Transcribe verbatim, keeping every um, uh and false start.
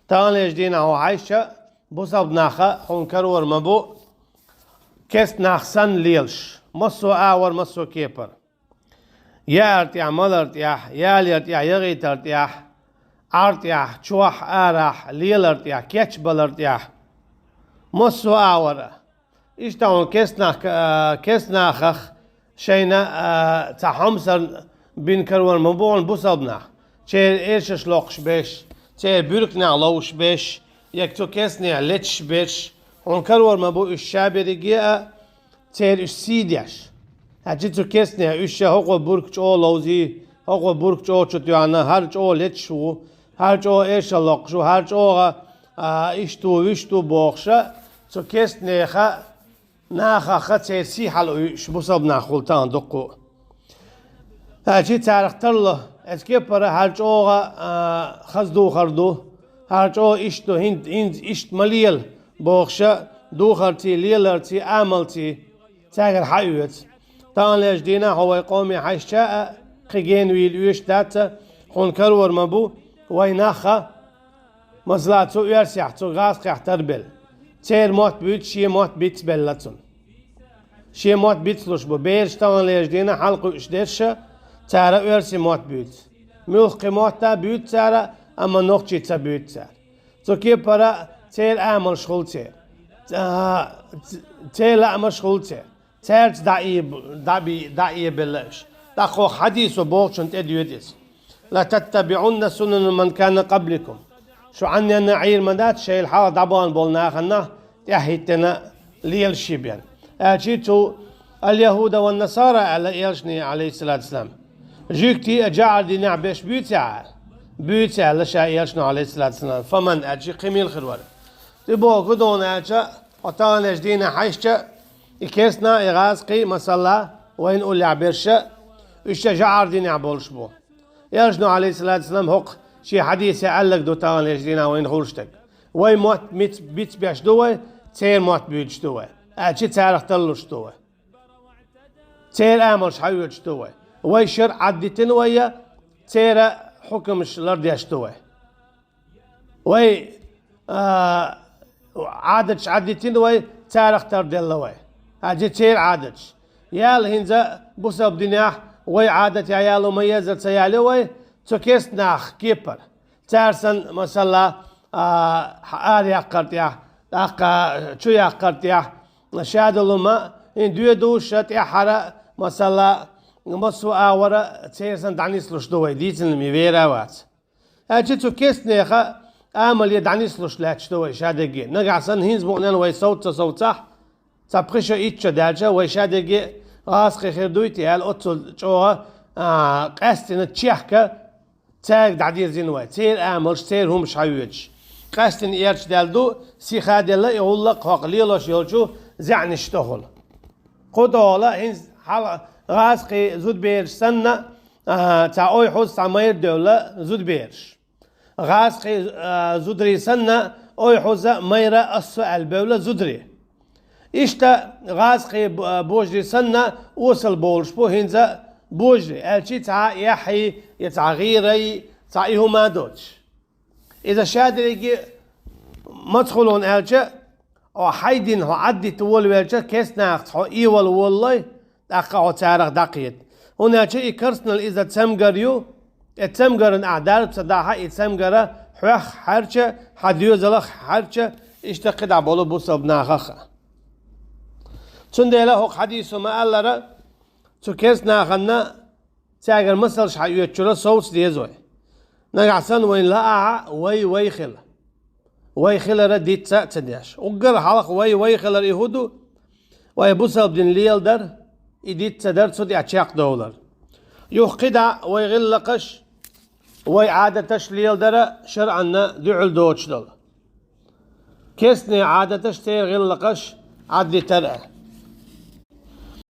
Таханлерча дийнахьа хьо хьаьжча, бусалба наха хьуна карор ма бу, керста нах санна лелаш, массо а агӀор, массо а кепара. Яар тӀехь, малар тӀехь, ялар тӀехь, ягӀийтар тӀехь, Ӏар тӀехь, чохь, арахь, лелар тӀехь, кечбалар тӀехь. Массо а агӀор. Иштта хьуна керста нах, а, керста нахах шайна, а, цхьа хьомсара бина карор ма бу хьуна бусалба нах. Церан эшарш локхуш берш, церан буьрканех ловзуш берш, я цу керстанех леташ берш, хьуна карор ма бу уьш ша берриге а, церан уьш сий деш. Хьаьжча цу керстанех уьш ша хӀокхо буьрка чӀогӀа ловзий, хӀокхо буьрка чӀогӀа чу тоьхна, хӀара чӀогӀа леташ ву, хӀара чӀогӀа эшар локхуш ву, хӀара чӀогӀа, а, иштта ву, вуьшта ву бохуша, цу керстанеха нахаха церан сий хьалауьйтуш бусалба нах хуьлу тахана дуккха а. Хьаьжча царах тарло, эцу кепара хӀара чӀогӀа, а, хаза духар ду, хӀара чӀогӀа иштта ду, хӀинца, хӀинца иштта ма лела бохуша, духарций, леларций, амалций цаьргара хьаоьцу. Таханлерча дийнахьа хьо вай къоме хьаьжча а, кхин генавийла оьшуш дац, хьуна карор ма бу, вай наха, масала, цу оьрсехь, цу гӀазкхехь тарбелла. Церан мотт буьйцу, шен мотт бицбелла цунна. Шен мотт бицлуш бу. Бераш таханлерча дийнахьа хьалакхуьуш дерша, цара оьрсийн мотт буьйцу. Муьлххачу мотта буьйцу цара, амма нохчийн ца буьйцу цара. Цу кепара церан амалш хуьлу церан. Ца-, ц-, церан лаамаш хуьлу церан. Цаьрца дӀа-, дӀа-, дӀаэбелла уьш. ТӀаккха хӀокху хьадисо бохучунна тӀе доьду иза. «لتتبعن سنن من كان قبلكم». Шу Ӏанненна Ӏийр ма дац, шайл хьалха дӀабахана болу нахана тӀаьхьахӀиттина лелаш ши бен. Аьлча цу «اليهود والنصارى» аьлла элчане, алейхиссалату вассалам. Жуьгтий а жаӀар динехь берш буьйцу аьлла? Буьйцу аьлла ша элчано, алейхиссалату вассалам. «فمن» аьлча кхин мила хир вара? Цу боху гудона аьлча, хьо таханлерча дийнахьа хьаьжча, и керста нах, и гӀазкхий, масала, вайна уллехь берша, уьш ша жаӀар динехь болуш бу. Элчано, алейхиссалату вассалам, хӀокху шен хьадисехь аьлларг ду таханлерча дийнахьа вайна хуьлуш дерг. Вай мотт миц-, бицбеш ду вай, церан мотт буьйцуш ду вай. Аьлча царах тарлуш ду вай. Церан амалш хьаоьцуш ду вай. Вай шарӀ Ӏаддитина вай, церан хьукамаш лардеш ду вай. Вай, а, Ӏадаташ Ӏаддитина вай, царах тарделла вай. Хьаьжча церан Ӏадаташ. Яла хӀинца бусалба динехь вай Ӏадатехь яло ма еззара ца ялайо вай, цу керста нах кепара. Цара санна, масала, а, араяьккхар тӀехь, тӀаккха чуяккхар тӀехь, шадолу ма, хӀин доьдуша тӀаьххьара, масала, массо а агӀора церан санна дӀанислуш ду вай, дийцина ма вер а вац. Аьлча цу керстанеха амале дӀанислуш лаьтташ ду вай шадерриге. Нагахь санна хӀинца мукъаненна вай совца ца совцахь, цхьа пхи шо, итт шо даьлча, вай шадерриге гӀазкхий хир дуй те аьлла, оццул чӀогӀа, а, къаьстина чехка цаьрга дӀадирзина вай, церан амалш, церан хӀумаш хьаоьцуш. Къаьстина эрча даьлла ду, сиха а делла, и гӀуллакх хӀокху лелош йолчу заьӀнаш тӀехула. Кху тӀехула хӀинца хьала гӀазкхий зудабераш санна, а, цхьа ойхьуз, цхьа майра девлла зудабераш. ГӀазкхий, а, зударий санна, ойхьуза, майра, ассо аьлла бевлла зударий. Иштта гӀазкхий б-, а, божарий санна, осал болуш бу хӀинца божарий, аьлчи цхьа яхьий, я цхьа гӀийрай, цхьа и хӀума доцуш. Иза шадерриге мацахулон аьлча, хьо хьайн дин хьо Ӏаддитта волавелча, керста нахаца хьо ийвала волалой, тӀаккха хьо царах дӀакхета. ХӀунда аьлча и керстанал иза цамгар ю, тӀе цамгаран ахь дарба ца дахьа, и цамгара хьоьх хьаьрча, хьан доьзалах хьаьрча, иштта кхидӀа болу бусалба нахах а. Цундела хӀокху хьадисо ма-аллара, цу керста наханна цаьргара масалш хьаоьцучуьра совца деза вай. Нагахь санна вайна лаахьа, вай вай хила. Вай хилара дицца а ца деш. Уггар хьалха вай вай хилар и хӀун ду? Вай бусалба дин леладар, и дицца дар, цу тӀехь чекхдовлар. Юха кхидӀа вай гӀиллакхаш, вай Ӏадаташ леладара шарӀанна дуьхьал доцуш долу. Керстанийн Ӏадаташ, церан гӀиллакхаш Ӏаддитара.